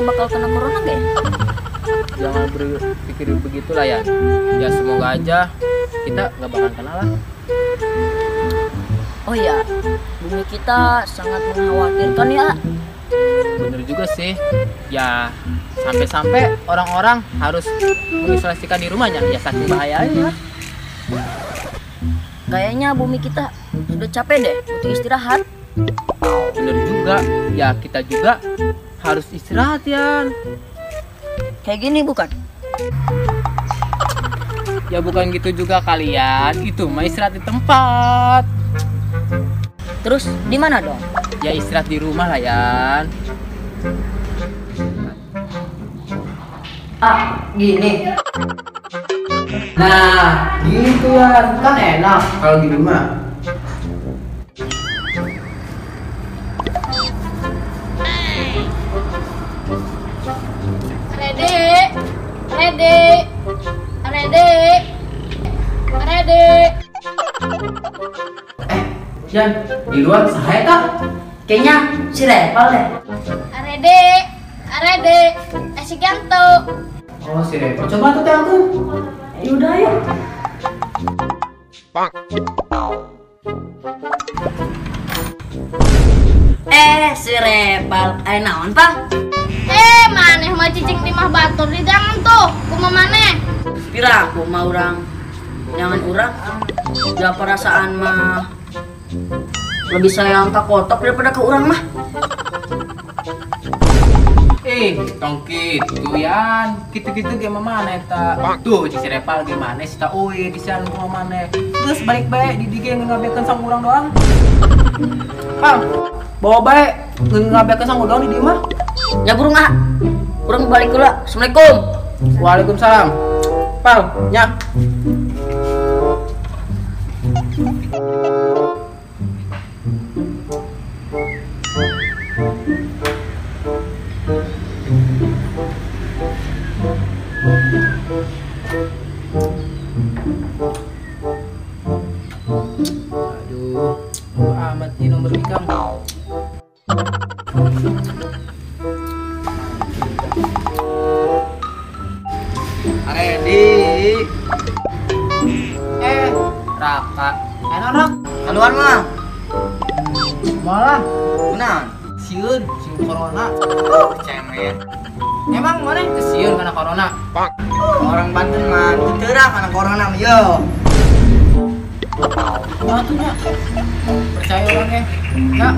Kita bakal kena corona gak ya? Jangan berpikir begitulah ya. Ya semoga aja kita nggak bakal kena lah. Oh iya, bumi kita sangat mengkhawatirkan ya. Bener juga sih. Ya sampai-sampai orang-orang harus mengisolasikan di rumahnya. Ya saking bahayanya. Kayaknya bumi kita sudah capek deh, butuh istirahat. Bener juga. Ya kita juga harus istirahat ya. Kayak gini bukan? Ya bukan gitu juga kalian. Itu mah istirahat di tempat. Terus di mana dong? Ya istirahat di rumah lah Yan. Ah, gini. Nah, gitu Yan. Kan enak kalau di rumah. Ready, ready, ready, ready. Yan, di luar saya tak? Kayaknya si Repal deh. Ready, ready, si Yanto. Oh si Repal, coba tuh teh aku. Ya udah ayo. Si Repal, ayo naon pak? Maneh mah cicing di mah batur di jangan tuh, kumaha maneh? Pira aku mah urang, jangan urang. Ya perasaan mah lebih sayang ke kotok daripada ke urang mah. Tong kitu Yan, kitu-kitu ge mana eta? Tuh si Repal gimana si ta euy di sian kumaha maneh. Geus balik bae di dieu ngabekeun sang urang doang. Pang, bawa bae ngabekeun sang urang di dieu mah. Ya burung ah. Urang balik heula. Assalamualaikum. Waalaikumsalam. Pal, nya. Aduh, amat ini nomor ikang. Ready. Raka. Enak rak. Keluar mah. Malah. Kunaon? Sieun, sieun corona. Cemen. Emang mana teu sieun kana corona? Orang Banten mah teu teurak kana corona mah yo. Nah, tuh nya. Percaya orang ge. Ya.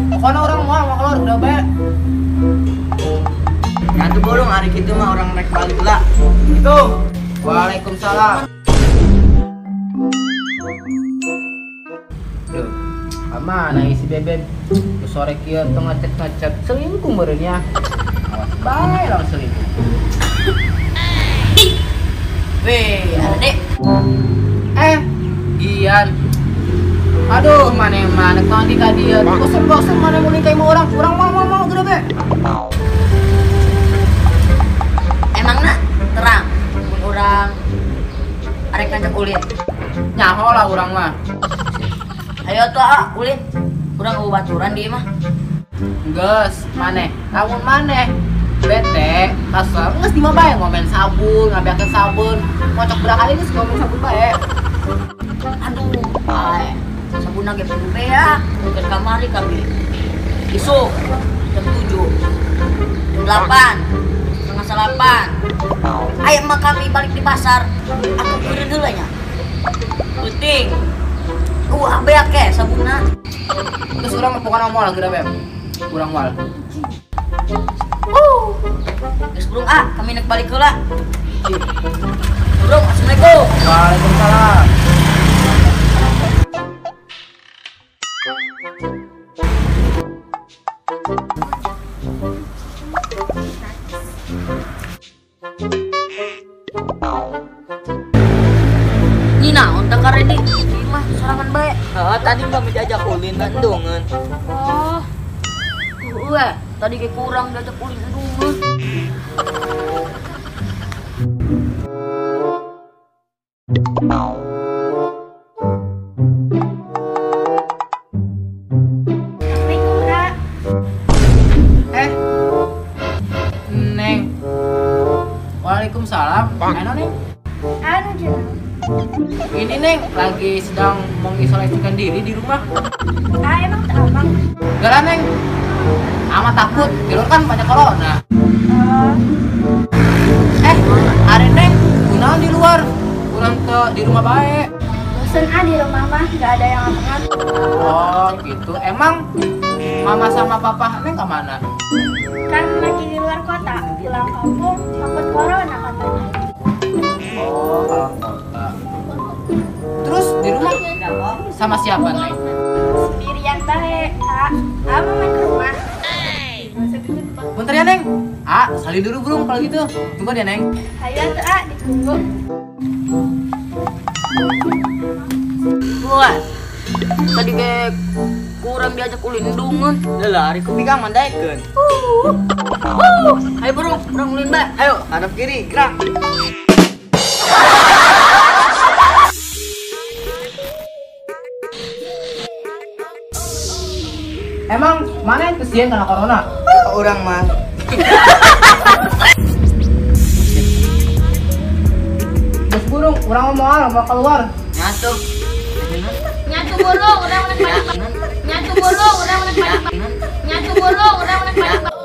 Pokoknya orang mau keluar udah bae. Ngantuk burung hari kitu mah orang rek balik lah. Itu. Waalaikumsalam. Duh, mana isi bebek? Sore kieu teu ngecet-ngecet selingkuh meureun nya. Awas bae lawan selingkuh. Weh, adek. Gian. Aduh, mana-mana tadi ka dieu. Bosen-bosen mana mulai kayak mau orang. Urang mau gede be. Emang nak terang mun urang arek ngajak ulin. Nyaho lah urang mah. Ayo tuh ah, ulin. Urang baturan di mah. Geus, maneh. Lamun maneh bete, kasar, geus di mah bae ngomen sabun, ngabeakeun sabun. Kocok berapa kali geus ngomen sabun bae. Aduh, bae. Sabunna ge perlu ya. Ke kamari kami. Isuk jam 7. Jam 8. 7:30. Ayo mah kami balik di pasar. Aku beureun heula nya. Penting. Beak ke sabunna. Terus urang mah pokona moal geura beb. Urang moal. Geus burung ah, kami nek balik heula. Burung, assalamualaikum. Waalaikumsalam. Ini naon teh karedi? Ieu mah sorangan bae. Heeh, tadi kami diajak ulin endungeun. Oh. Heeh, tadi ge kurang diajak ulin endungeun. Assalamualaikum, Ra. Waalaikumsalam. Ayo Neng. Anu jeung. Ini Neng lagi sedang mengisolasikan diri di rumah. Ah emang tak abang? Enggak lah Neng. Ama takut, di luar kan banyak corona. Ari Neng, kunaon di luar? Kurang te di rumah bae. Bosen ah di rumah mah, nggak ada yang ngapa-ngapain. Oh gitu. Emang mama sama papa Neng kemana? Kan lagi di luar kota, pulang kampung takut corona katanya. Oh, pulang kota. Terus di rumah sama siapa Neng? Sendirian bae. Ah, mau main ke rumah. Bentar ya Neng. Ah, salin dulu burung kalau gitu. Tunggu deh Neng. Ayo atuh ah, ditunggu. Wah, tadi kayak kurang diajak ulin dungun. Lah, ari ku pigang mandaekeun. Ayo burung, urang ulin bae. Ayo, hadap kiri, gerak. Emang mana yang kesian kena corona? Orang mah. Terus burung, orang mau keluar. Nyatu. Nyatu burung, urang udah balik. Nyatu burung, urang udah balik. Nyatu burung, urang udah balik.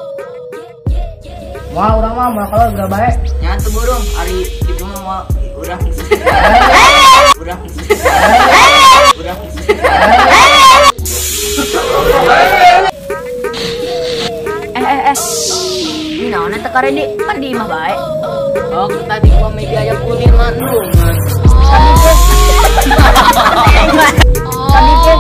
Wah, urang mah mau keluar udah baik. Nyatu burung, ari itu mah mau urang. Urang. Urang. Ini naon eta karendi? Pan di imah bae. Oh, tadi gua media diajak ulin mandungan. Tadi teh.